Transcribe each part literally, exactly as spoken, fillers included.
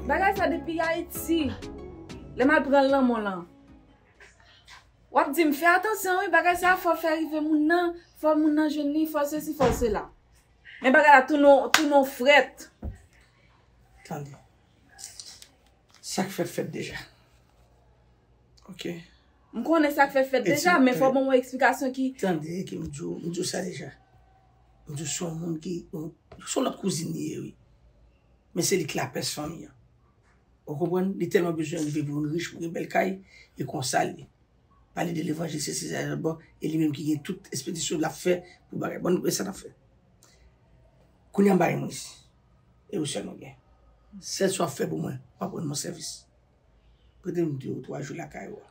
Bagay sa depi Ayiti. Lè m al pran l nan mall lan. W ap di m fè atansyon wi, bagay sa fò fè rive moun nan, fò moun nan jwenn li, fò sesi, fò sela. Men bagay la tounen, tounen frèt. Tande. Sa k fèt fèt deja. Ok. M konnen sa k fèt fèt deja, men fò ban mwen eksplikasyon ki. Tande, ki m di w, m di w sa deja. M di w se yon moun ki, se yon lòt kouzin li ye wi. Men se li k lapès fanmi an. Ou konprann? Li tèlman bezwen rive pou vin rich, pou gen bèl kay, e konsa li. Pale de levanjil, se, se, sa, bò, e li menm ki gen tout espedisyon l ap fè pou bagay. Bon, e sa n ap fè. Kounye a m pa gen moun isi. E ou sèl mwen gen. Sèl sa w ap fè pou mwen, w ap rann mwen sèvis. Prete m de ou twa jou lakay ou a.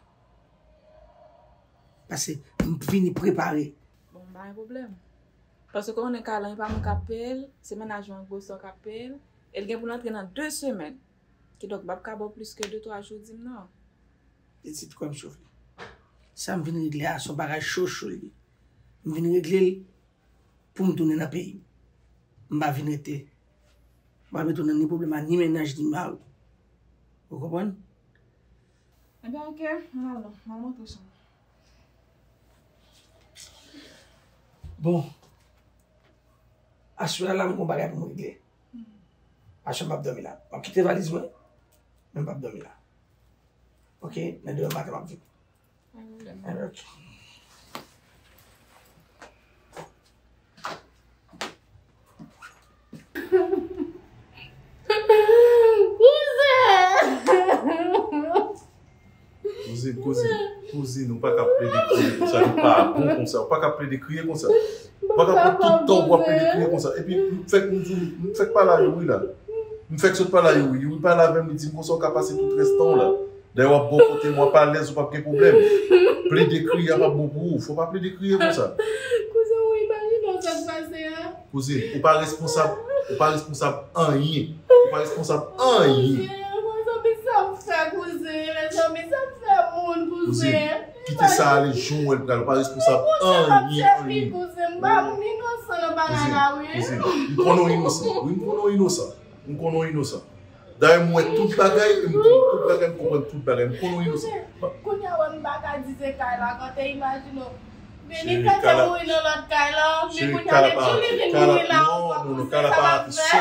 Paske m vini prepare. Bon, m pa gen pwoblèm. Paske konnen kay lan, e pa mwen k ap peye l, se mennaj mwen Gwoso k ap peye l. E l gen pou l antre nan de semèn. Kidonk, m p ap ka ba w plis ke de twa jou, di m non. Pitit, kwè m sou li. Sa m vin regle a, se yon bagay cho cho li ye. M vin regle l pou m tounen nan peyi m. M pa vin rete. M pa met ou nan ni pwoblèm a ni mennaj ni mari. Ou konprann? Ebyen, oke, m al, m al montre chanm. Bon. Aswè a la, m gon bagay pou m regle. Aswè m p ap dòmi la. M ap kite valiz mwen, men m p ap dòmi la. Oke, men demen maten m ap vini. Pa gen pwoblèm. Alright. Kouzin! Kouzin, kouzin, kouzin, ou pa ka plede kriye konsa, li pa bon konsa, ou pa ka plede kriye konsa. Ou pa ka pran tout tan w ap plede kriye konsa. Epi, m fèk, m di w, m fèk pale a Youri la. M fèk sot pale a Youri. Youri pale avè m, li di m konsa ou ka pase tout rès tan w la. Dayè w ap bò kote m, w ap alèz, ou p ap gen pwoblèm. Plede kriye a p ap bon pou ou. Fò w pa plede kriye konsa. Kouzen, ou imajine w sa k pase a? Kouzen, ou pa responsab, ou pa responsab anyen. Ou pa responsab anyen. Kouzen, mezanmi, sa m fè, kouzen. Mezanmi, sa m fè moun, kouzen. Kouzen, kite sa ale, jan w wè l pral, ou pa responsab anyen, anyen. Kouzen, m pa, m inosan nan bagay la, wi. Kouzen, kouzen, m konnen w inosan. Wi, m konnen w inosan. M konnen w inosan. Dayè, m wè tout bagay, e m konn tout bagay, m konprann tout bagay, m konnen w inosan. Kounye a, wè, m pa ka di se kay la, kote imajine w. Vini tante mouri nan lòt kay la, men kounye a, men Julie vin mouri la ankò, kouzen, sa pa fè.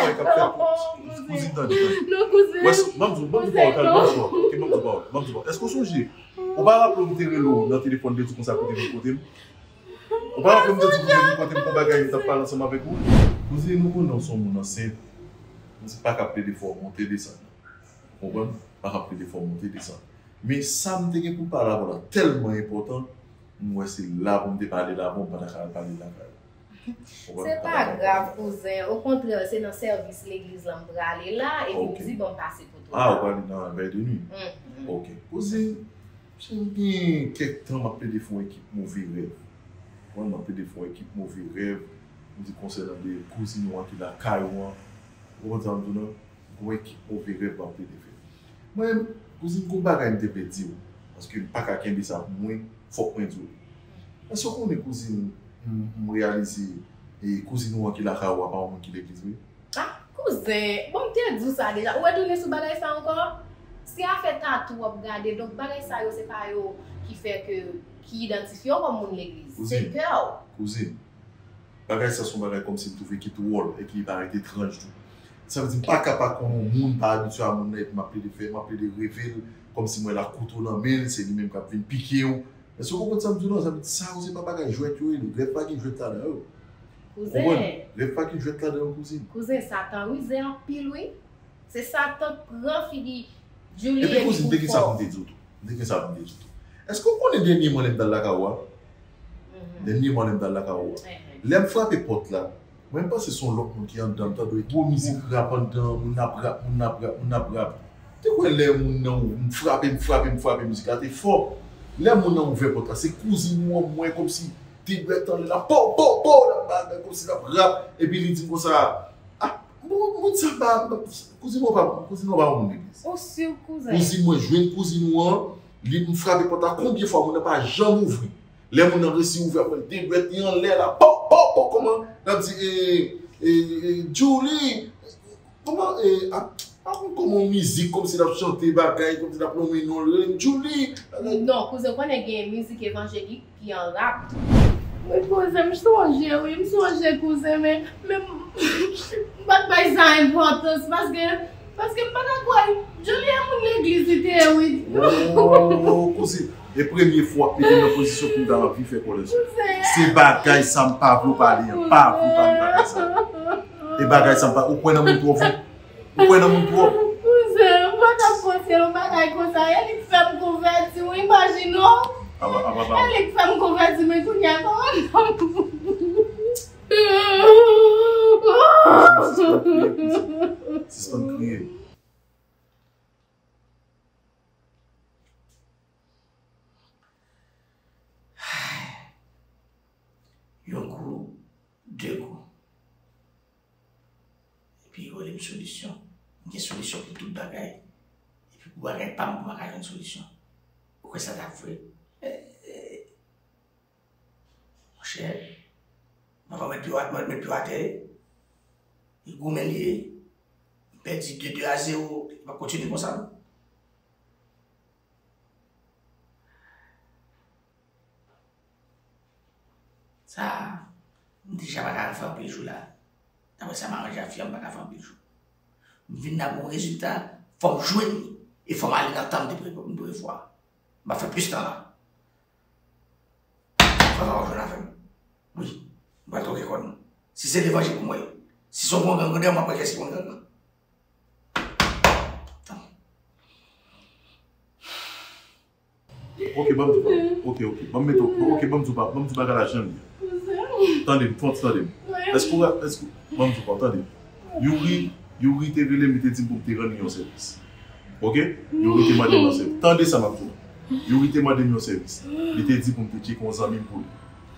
Kouzin, tande, tande. Non, kouzen. Wè, ban m di w, ban m di w pawòl, tande, ban m di w pawòl, ok, ban m di w pawòl, ban m di w pawòl. Èske w sonje, ou pa raple w m te rele w nan telefòn, te di w konsa pou w te vin kote m? Ou pa raple m te di w pou w te vin kote m pou bagay yo t ap pale ansanm avèk ou? Kouzin, nou konnen w se yon moun ansent. M di pa ka plede fè w monte desann. Ou konprann? Pa ka plede fè w monte desann. Men sa m te gen pou m pale avè w la tèlman enpòtan, m wè se la pou m te pale l avè w, m pa ta ka al pale l lakay ou. Se pa grav, kouzen. Okontrè, se nan sèvis legliz la m prale la, epi m di, bon, m pase kote w la. Ah, ou prale nan vèy de nwi? Mhm. Ok. Kouzin, m gen kèk tan m ap plede fè yon ekip move rèv. Mwen, m ap plede fè yon ekip move rèv. M di konsènan de kouzin ou an ki lakay ou an. Ou konprann sa m di w lan? Yon ekip move rèv m ap plede fè. Mwen, kouzin, gon bagay m te vle di w, paske m pa ka kenbe sa pou mwen, fòk mwen di w. Èske w konnen, kouzin, m, m reyalize, e, kouzin ou an ki lakay ou a pa yon moun ki legliz vre? Ah, kouzen, bon, m te di w sa deja. Ou retounen sou bagay sa ankò? Se afè tatou w ap gade, donk bagay sa yo, se pa yo ki fè ke, ki idantifye w kòm moun legliz. Se kè w. Kouzin, kouzin, bagay sa se yon bagay kòmsi m twouve ki dwòl e ki parèt etranj tou. Sa vle di m pa ka pa konn yon moun, pa abitye a moun nan, epi m ap plede fè, m ap plede reve l, kòmsi m wè l ak kouto nan men l, se li menm k ap vin pike w. Èske w konprann sa m di w lan? Sa vle di sa yo se pa bagay jwèt yo ye, non. Rèv pa gen jwèt ladan yo. Kouzen. Rèv pa gen jwèt ladan yo, kouzin. Kouzen, Satan rize anpil, wi. Se Satan k pran figi Julie epi pou fè. Epi kouzin, m te gen sa pou m te di w tou. M te gen sa pou m te di w tou. Èske w konnen dènyèman lè m t al lakay ou a? Mhm. Dènyèman lè m t al lakay ou a. Mhm. Lè m frape pòt la, mwen m panse se yon lòt moun ki anndan, m tande yon gwo mizik rap anndan, moun ap rap, moun ap rap, moun ap rap. Te kwè lè moun nan ou, m frape, m frape, m frape, mizik la te fò. Lè moun nan ouvè pòt la, se kouzin ou an m wè kòmsi de dwèt anlè la, pow, pow, pow, l ap bagay kòmsi l ap rap, epi li di m konsa, ah, bon, moun sa pa, kouzin mwen pa, kouzin mwen pa yon moun legliz. Ou si kouzen? Kouzin mwen jwenn kouzin ou an, li m frape pòt la, konbyen fwa moun nan pa janm ouvri. Lè moun nan resi ouvè, mwen de dwèt li anlè la, pow, pow, pow, kòman l ap di, e, e, e, Julie, kòman, e, ah, Ap kòman yon mizik, kòmsi l ap chante bagay, kòmsi l ap nonmen non l, rele m Djouly. Non, kouzen, ou konnen gen mizik evanjelik ki an rap. Wi, kouzen, m sonje, wi, m sonje, kouzen, men, men m, m pa t bay sa enpòtans, paske, paske m pa ta kwè, Djouly e moun legliz li te ye, wi. Oh, kouzen, e premye fwa w ap mete m nan pozisyon pou m ta anvi fè kòlèzyon. Kouzen. Se bagay sa m pa vle w pale an, pa vle w pale bagay sa. E bagay sa m pa, ou kwè nan moun twòp, wi. Ou kwè nan moun twòp. Kouzen, m pa t ap panse yon bagay konsa. E li k fè m konvèti, wi, imajine w. Aba, aba, aba. E li k fè m konvèti, men kounye a, kòman m... Sispann kriye, kouzen. Sispann kriye. Yon kou, de kou. Epi yo rele m solisyon. M gen solisyon pou tout bagay. Epi pou bagay pa m, pou m pa ka jwenn solisyon. Ou kwè sa t ap vre? Eh, eh. Monchè, m ap met pye w, met pye w atè. E goumen li ye. M pèdi de, de a zewo. M ap kontinye konsa, non. Sa, m deja pa ka fè anpil jou la. Daprè sa m aranje ak fi a, m pa ka fè anpil jou. M vin la pou yon rezilta, fò m jwenn li. E fò m ale nan tan m te pre-, m prevwa. M pa fè plis tan la. Fò sa w jwenn avè m. Wi, m pral twoke kò nou. Si se levanjil pou mwen, si se yon konn gangan, dayè m ap wè kiyès ki konn gangan. Ok, ban m di w pa. Ok, ok. Ban m mete w. Ok, ban m di w pa. Ban m di w bagay la jan l ye. Tande m, fò w tande m. Èske w, èske, ban m di w pa, tande m. Youri, Youri te rele m, li te di m pou m te rann li yon sèvis. Ok? Youri te mande m yon sèvis. Tande sa m ap di w. Youri te mande m yon sèvis. Li te di pou m te tcheke yon zanmi m pou li.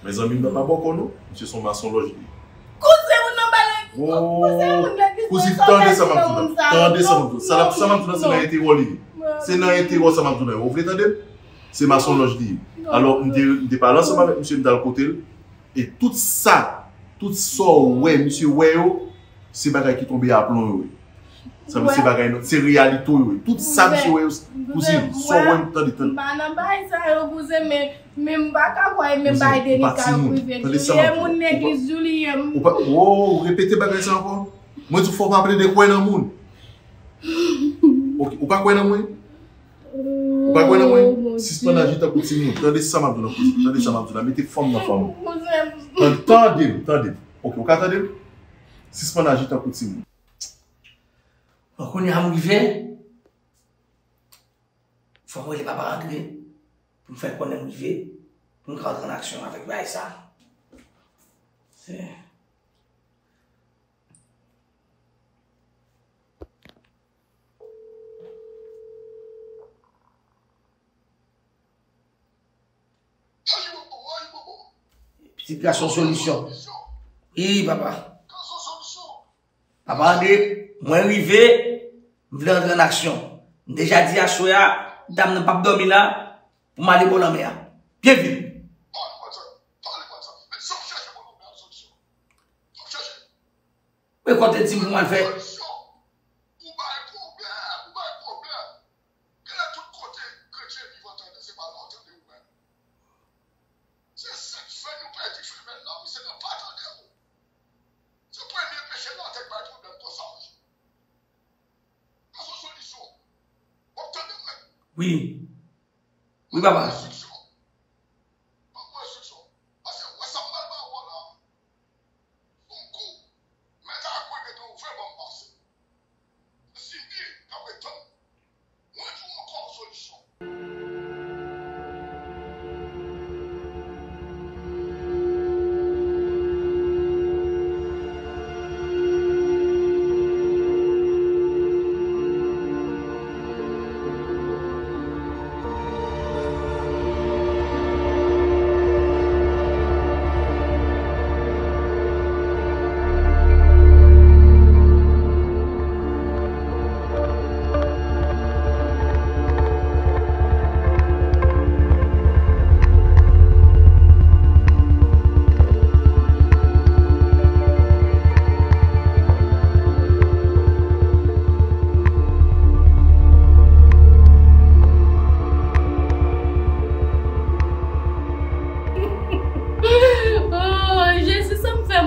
Men zanmi m nan pa bòkò non. Misye se yon masonlòj li ye. Kouzen, ou nan bagay. Oh, kouzen, moun nan ki kouzin, tande sa m ap di w la. Tande sa m ap di w la. Sa l ap, sa m ap di w la, se nan enterè w li ye. Se nan enterè w sa m ap di w la. Ou vle tande m? Se masonlòj li ye. Alò, m te, m te pale ansanm avèk misye, m t al kote l. E tout sa, tout sa w wè, misye wè yo, se bagay ki tonbe aplon yo ye. Sa vle di se bagay, se reyalite yo ye. Tout sa misye wè yo, kouzen, sa w wè m, tande, tande. M pa nan bagay sa yo, kouzen, men, men m pa ka kwè, men bagay denika yo prive Djouly, e moun legliz Djouly ye. Ou pa, oh, ou repete bagay sa ankò? Mwen di w fò w pa plede kwè nan moun. Ok, ou pa kwè nan mwen? Ou pa kwè nan mwen? Sispann aji tankou timoun. Tande sa m ap di w nan koze. Tande sa m ap di w la. Mete fanm nan fanm. Tande, tande m, tande m. Ok, ou ka tande m? Sispann aji tankou timoun. Bon, kounye a m rive. Fò m rele papa Andre pou m fè l konnen m rive, pou m ka rantre an aksyon avèk bagay sa. Se Pitit gason Solisyon. Wi, papa. Papa Andre, mwen rive, m vle antre an aksyon. M deja di aswè a, dam nan p ap dòmi la, pou m ale bò lanmè a. Byen vit. Men kote di m pou m al fè. Ou bay pwoblèm, ou bay pwoblèm. Genlè tout kote kretyen vivan tande, se pa la w tande ou menm. Se sa k fè nou pèdi femèl la, wi, se nan pa tande w. Se premye peche la te bay pwoblèm konsa, wi. Pase yon solisyon. W ap tande mwen. Wi. Wi, papa. Ban mwen enstriksyon. Ban mwen enstriksyon. Paske ou wè sa m pral ba ou an la. Yon kou, mèt a kwe depi w vle ban m pase. Sidi, n ap ret tann. Mwen di w ankò yon solisyon.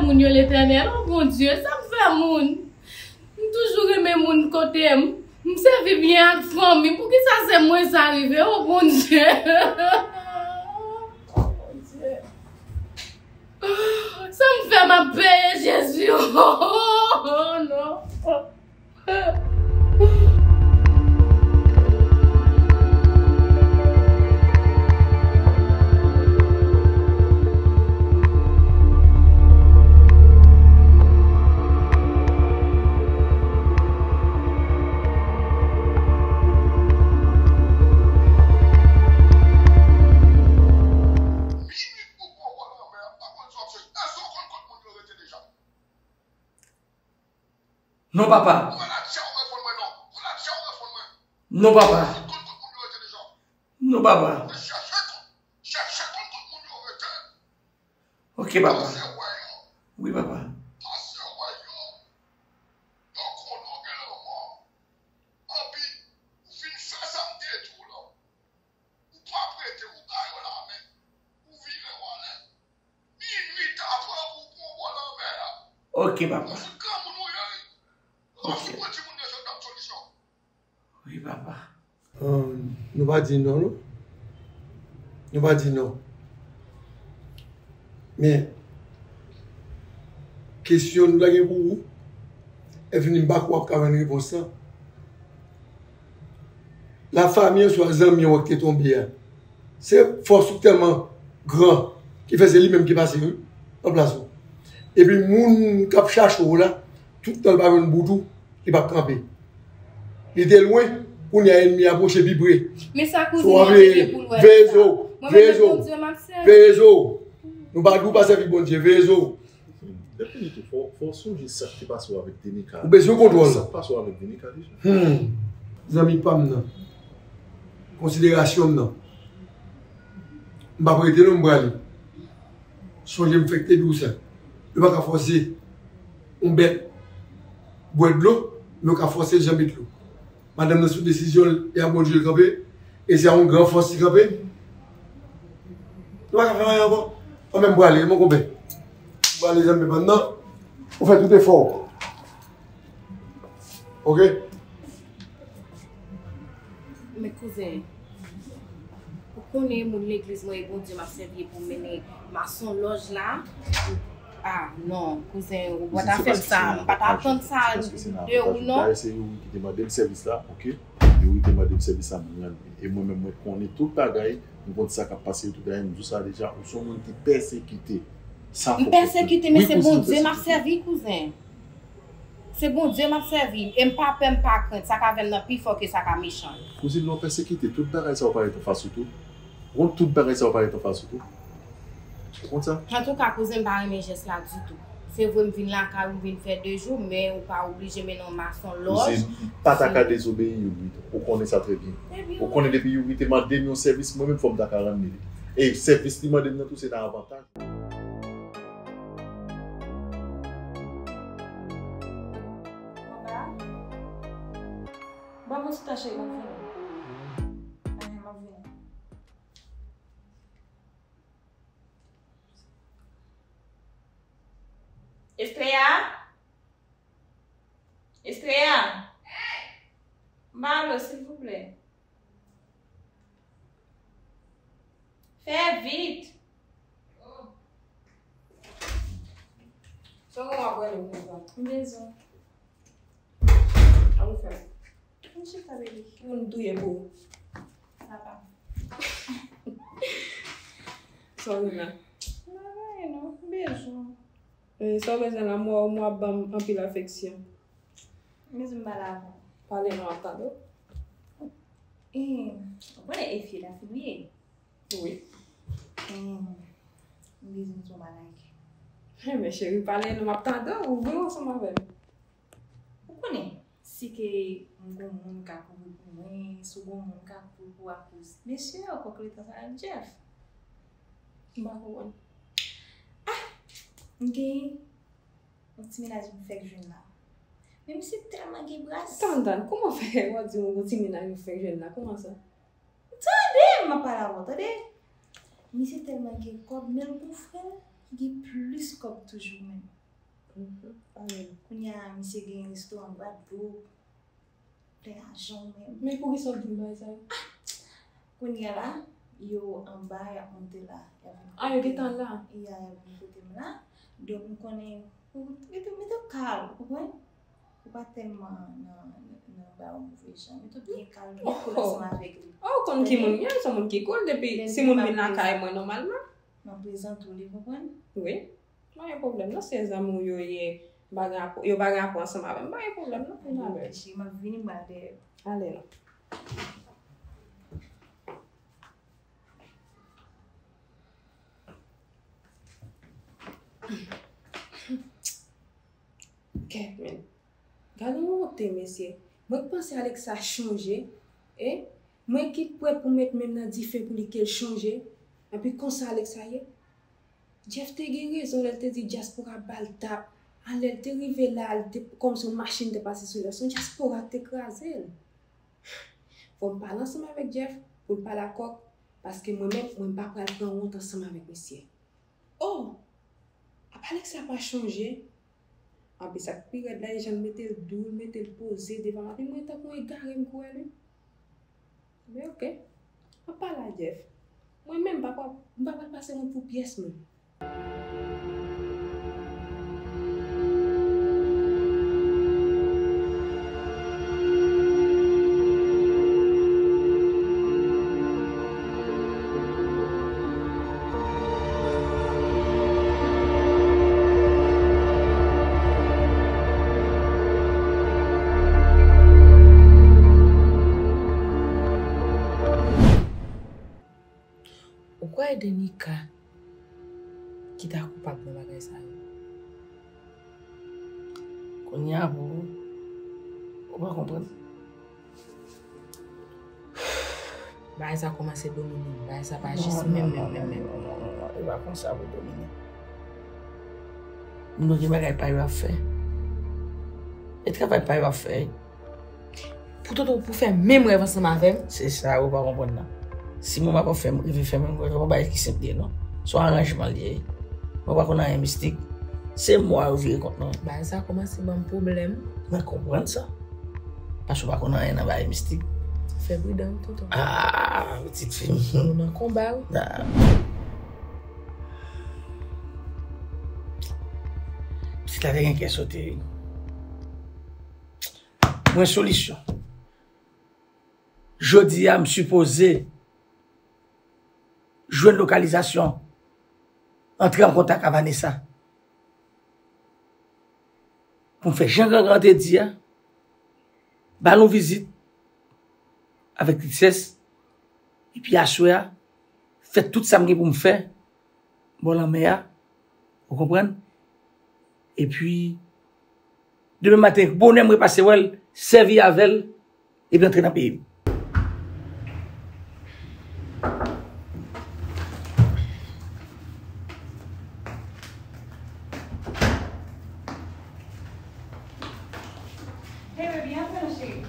Moun yo Letènèl, o Bondye, sa m fè moun? M toujou renmen moun kote m. M sèvi byen ak fanmi. Poukisa se mwen sa rive, o Bondye? O Bondye. Sa m fè m ap peye, Jezi? Oh, non. Non, papa. Non, papa. Non, papa. Ok, papa. Wi, papa. Ok, papa. Ok. Wi, papa. Ahn, nou pa di non, non. Nou pa di non. Men, kesyon nou lage pou ou, e vini m pa kwè w ap ka jwenn repons lan. Lafanmi an swa zanmi an w ki te tonbe a. Se fòs ou tèlman gran ki fè se li menm ki pase, wi, nan plas ou. Epi moun k ap chache w la, tout tan l pa jwenn bout ou, li p ap kanpe. Li te lwen, kounye a ènmi a pwoche pi pre. Men sa kouzen an te gen pou l wè veye zo, veye zo, veye zo. Nou pa di w pa sèvi Bondye, veye zo. Depi li tou, fò, fò w sonje sa k te pase w avèk Denika. Ou bezwen kontwòl. Sa k pase w avèk Denika deja. Hmm. Zanmi pa m nan. Konsiderasyon m nan. M p ap rete non, m prale. Sonje m fèk te di w sa. Yo pa ka fòse yon bèt bwè dlo, men yo ka fòse l janbe dlo. Madanm nan sou desizyon l, e a Bondye l kanpe, e se a yon gran fòs li kanpe. Nou pa ka fè anyen ankò. Anben m prale, mon konpè. M prale zanmi pa m nan. Ou fè tout efò w. Ok? Men kouzen, ou konnen moun legliz mwen e Bondye m ap sèvi pou mennen masonlòj la. Ah, non, kouzen, ou pa ta fè m sa, m pa ta atann sa de ou, non. Dayè, se Youri ki te mande m sèvis la, ok? Youri te mande m sèvis la, mwen rann li. E mwen menm, mwen konnen tout bagay, mwen konn sa k ap pase yo, tout bagay, m di w sa deja, ou se yon moun ki pèsekite. Sa fò w konprann. M pèsekite, men se Bondye m ap sèvi, kouzen. Se Bondye m ap sèvi, e m pa pè, m pa krent, sa k avè m nan pi fò ke sa k mechan yo. Kouzin, lè w pèsekite, tout bagay sa yo parèt anfas ou tou. Ou konn tout bagay sa yo parèt anfas ou tou. Ou konn sa? Antouka, kouzen, m pa renmen jès la ditou. Se vre, m vin lakay ou, m vin fè de jou, men ou pa oblije mennen yon masonlòj. Kouzin, m pa ta ka dezobeyi Youri tou. Ou konnen sa trè byen. Ou konnen depi Youri te mande m yon sèvis, mwen menm fò m ta ka rann li li. E sèvis li mande m nan tou, se nan avantaj. Anba? Ban mwen ti tan, cheri, m ap vini. Ehe, m ap vini. Estrella? Estrella? Malo, silvouplè. Fè vit. Sa w gen w ap rele m konsa? M bezwen. Sa w fè? M chita, baby. Moun touye pou ou. Papa. Sa w gen la? M pa gen anyen non, m bezwen w. E, sa w bezwen la, mwen, mwen ap ban m anpil afeksyon. M bezwen m pale avè w. Pale non, m ap tande w. E, ou konnen Efie la fin li ye? Wi. E, m bezwen di w yon bagay. Enben, cheri, pale non, m ap tande w, ou vin ansanm avè m. Ou konnen, si ke m gon moun ka kouri pou mwen, si w gon moun ka kouri pou akoz mesye yo, kòk letan sa ap Jeff. M pa konprann. Ah! M gen yon ti mennaj m fèk jwenn la. Men misye tèlman gen bras. Tann, tann, kòman fè w ap di m yon ti mennaj ou fèk jwenn la? Kòman sa? Tande, m ap pale avè w, tande. Misye tèlman gen kòb, men l gon frè l ki gen plis kòb toujou menm. Kounye a, misye gen restoran Gwadloup, plè lajan menm. Men poukisa w di m bagay sa yo? Kounye a la, yo anba, y ap monte la. Y ap vin kote m. Ah, yo gentan la? Ya, y ap vin kote m la. Donk, m konnen, ou, ou, ou, ou kalm, ou konprann? Ou pa tèlman nan, nan, nan ba yo move jan. Yo tout byen kalm, byen cool ansanm avèk li. Oh, ou konn ki moun m ye, se yon moun ki cool depi si moun vin lakay mwen nòmalman. M ap prezante w li, konprann? Wi. Pa gen pwoblèm non, se zanmi w yo ye, m pa gen rapò, yo pa gen rapò ansanm avè m, pa gen pwoblèm non, vin avè l. Cheri, m ap vini, m pral dèyè. Ale non. Kèt, men. Gade yon wonte, mesye. Mwen k panse Alexa chanje, e? Mwen ki prè pou met men m nan dife pou li ke l chanje. Epi konsa Alexa ye? Jeff te gen rezon lè l te di dyaspora ba l tap. A lè l te rive la, l te kòmsi yon machin te pase sou li. Se yon dyaspora k te kraze l. Fò m pale ansanm avèk Jeff pou l pale ak Kòk, paske mwen menm, mwen pa pral pran wont ansanm avèk misye. Oh! Apa Alexa pa chanje? Anpi sa k pi rèd la, e jan l mete l dou, l mete l poze devan m, anpi mwen tankou yon egare m kou wè li. Men oke. M ap pale a Jeff. Mwen menm, m pa pral, m pa pral pase wont pou pyès moun. Ou kwè e Denica ki ta koupab nan bagay sa yo? Kounye a pou ou, ou pa konprann. Bagay sa kòmanse domine m. Bagay sa pa jis menm, menm, menm, menm. Non, non, non, non, non, non, e pa konsa pou domine. Moun yo gen bagay pa yo ap fè. E travay pa yo ap fè. Pou tonton pou fè menm rèv ansanm avè m. Se sa ou pa konprann nan. Si mwen pa konn fè m rive fè menm rèv, se pa bagay ki senp li ye non. Se yon aranjman li ye. Mwen pa konn anyen mistik. Se mwa yo vire kont mwen. Bagay sa kòmanse ban m pwoblèm. Mwen konprann sa. Paske ou pa konn anyen nan bagay mistik. Fè pridan wi tonton. Ah, pitit fi m. Nou nan konba wi. Ah. Pitit la te gen kè sote wi. Mwen solisyon. Jodi a, m sipoze jwenn lokalizasyon, antre an kontak a Vanessa. Pou m fè jan Grangran te di a, ba l yon vizit avèk trisès, epi aswè a, fè tout sa m gen pou m fè bò lanmè a, ou konprann? Epi, demen maten, bonè m repase wè l, sèvi avè l, epi antre nan peyi m. Hey baby, antre non cheri.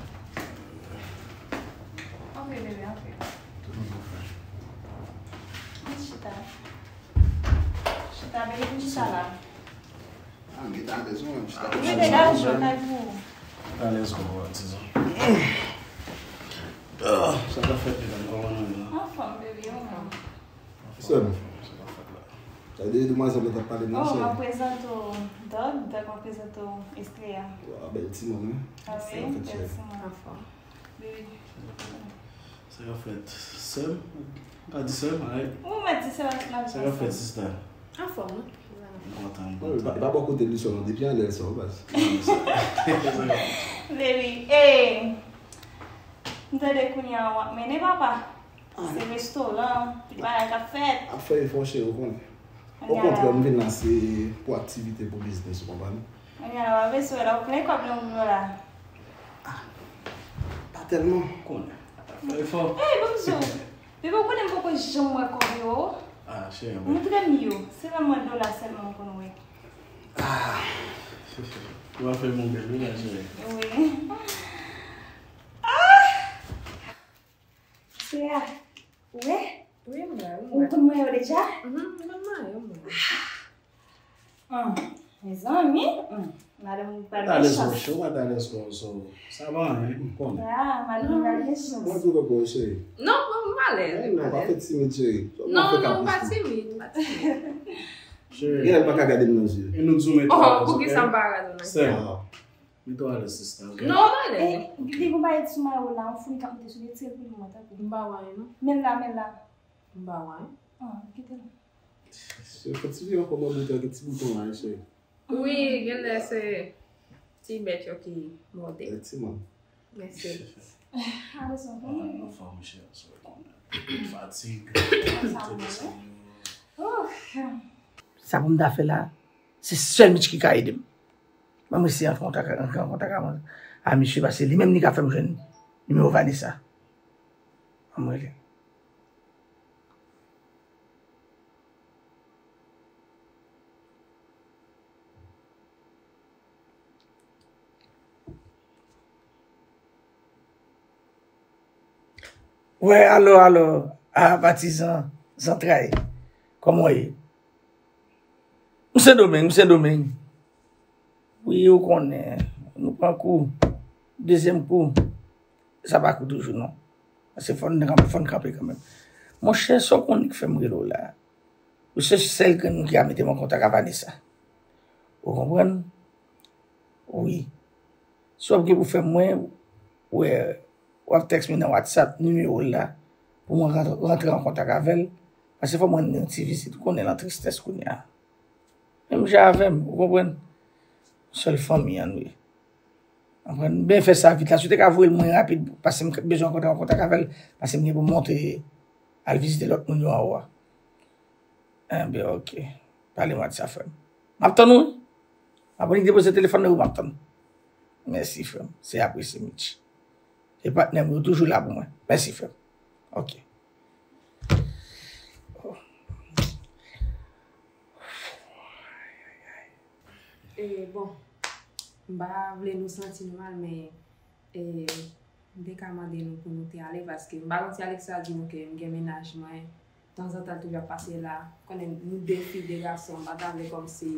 Antre bebe, antre. Vin chita. Chita bebe, vin chita la. Ah, m gentan alèz mwen menm, chita. Wi, degaje w, kay pou ou. Alèz kòman w ap di non. Ah, sa k ap fèt medam, kòman nou ye la? Anfòm, baby, ou menm? Sè m. Sa k ap fèt la? Gade demwazèl la t ap pale m nan, sè m. Oh, m ap prezante w Doug, Doug, m ap prezante w Estrella. Wa, bèl timoun wi. Ah wi, bèl timoun. Anfòm. Baby. Sa k ap fèt? Sè m? M pa di sè m, alright. Ou mèt di sè m, m ap di sè m. Sa k ap fèt, sista? Anfòm, wi. M kontan, m kontan. Wi, pa, pa bò kote li sèlman, depi anlè l sa, wi, baz. Baby, eh, m tande kounye a w ap mennen papa. Ah. Se restoran, tout bagay k ap fèt. Ap fè efò, cheri, ou konnen. Okontrè, m vin la se pou aktivite, pou biznis, ou konprann? Kounye a la, w ap eseye la, ou plen kòb nan men w la. Ah, pa tèlman. Konnen. Fè efò. Ey, ban m di w. Bebe, ou konnen m poko janm wè kòb yo. Ah, cheri, mwen. Montre m yo. Se lè m wè dola sèlman m konn wè. Ah. Ou ap fè m yon bèl wi la, cheri. Wi. Ah! Se a. Ou wè? Wi, m wè, m wè. Ou konn mwen yo deja? Mhm, m konn mwen yo, m wè. Ah. Mezanmi, hmm, madanm ou pral gen chans. Ou pa t alèz, monchè, ou pa t alèz konsa. Sa pa anyen, m konnen. Ah, madanm ou pral gen chans. Mwen tou poko, cheri. Non, non, m alèz. Eh, non, pa fè timid, cheri. Non, non, pa timid, pa timid. Cheri. Genlè l pa ka gade m nan zye. E nou di w mete w alèz, ok? Oh, poukisa m pa gade w nan zye? Sèl. Mete w alèz, sista, ok? Non, m alèz. E li gon bagay sou mayo la, yon founi k ap monte sou li, tire l pou li mwen, tanpri. M pa wè anyen, non. Men l la, men l la. M pa wè anyen. Ah, kite l. Se fò ti vye ankò mwen bouton, gen ti bouton la, mesye. Wi, genlè se ti bèt yo ki mòde. Efektivman. Mèsi. Anfòm, chè, sa w konnen. Fatig, tout sa yo. Sa pou m ta fè la, se sèl Mitch ki ka ede m. Ban m eseye antre an kontak, antre an kontak a, a misye, paske li menm li ka fè m jwenn nimewo Vanessa. Ban m rele. Wè, alò, alò, a, patizan zantray, kòman w ye? M Sendomeng, m Sendomeng. Wi, ou konnen, nou pran kou, dezyèm kou, sa pa kou toujou, non. Paske fò n, fò n kanpe kanmenm. Monchè, sa w konnen ki fè m rele w la? Ou se sèl grenn moun ki ka mete m an kontak a Vanessa. Ou konprann? Wi. Si w ap gen pou fè m, mwen, wè, w ap tèks mwen nan WhatsApp, nimewo l la, pou mwen rantre, rantre an kontak avè l, paske fò mwen rann li yon ti vizit, ou konnen l an tristès kounye a. Menm jan avè m, ou konprann? Sèl fanmi an nou ye. Konprann? Ben fè sa vit la, si w te ka voye l mwen rapid, paske m bezwen rantre an kontak avè l, paske m gen pou m monte al vizite lòt moun yo anwo a. Enben, ok. Pale m WhatsApp, frè m. M ap tann ou, wi. M ap annik depoze telefòn nan, wi, m ap tann ou. Mèsi, frè m. Se apresye, Mitch. Se patnè m yo toujou la pou mwen. Mèsi, frè m. Ok. E, bon, m pa vle nou santi nou mal, men, e, m te ka mande nou pou nou te ale, paske m pa konn si Alexa di nou ke m gen mennaj mwen, tanzantan l toujou ap pase la, konnen nou de fi, de gason, m pa ta vle kòmsi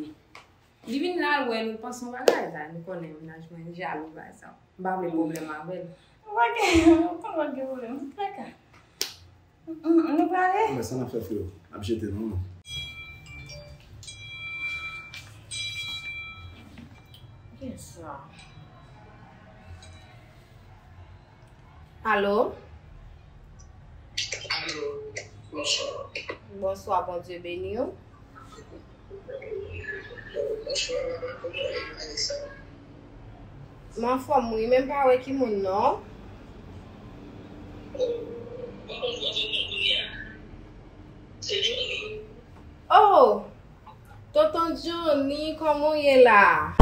li vin la, l wè nou, l panse yon bagay, la, nou konnen mennaj mwen jalou, bagay sa. M pa vle pwoblèm avè l. M pa gen, m pa gen pwoblèm, tout traka. Mm, mm, nou prale? Men sa n ap fè, freo. Ap jete nou, non. Kiyès sa? Alo? Alo, bonswa. Bonswa, Bondye beni w. Bonswa, mama, kòman w ye, Vanessa? M anfòm, wi, men m pa wè ki moun, non. Oh, m pa konn kote w ye kounye a. Se Johnny. Oh! Tonton Johnny, kòman w ye la?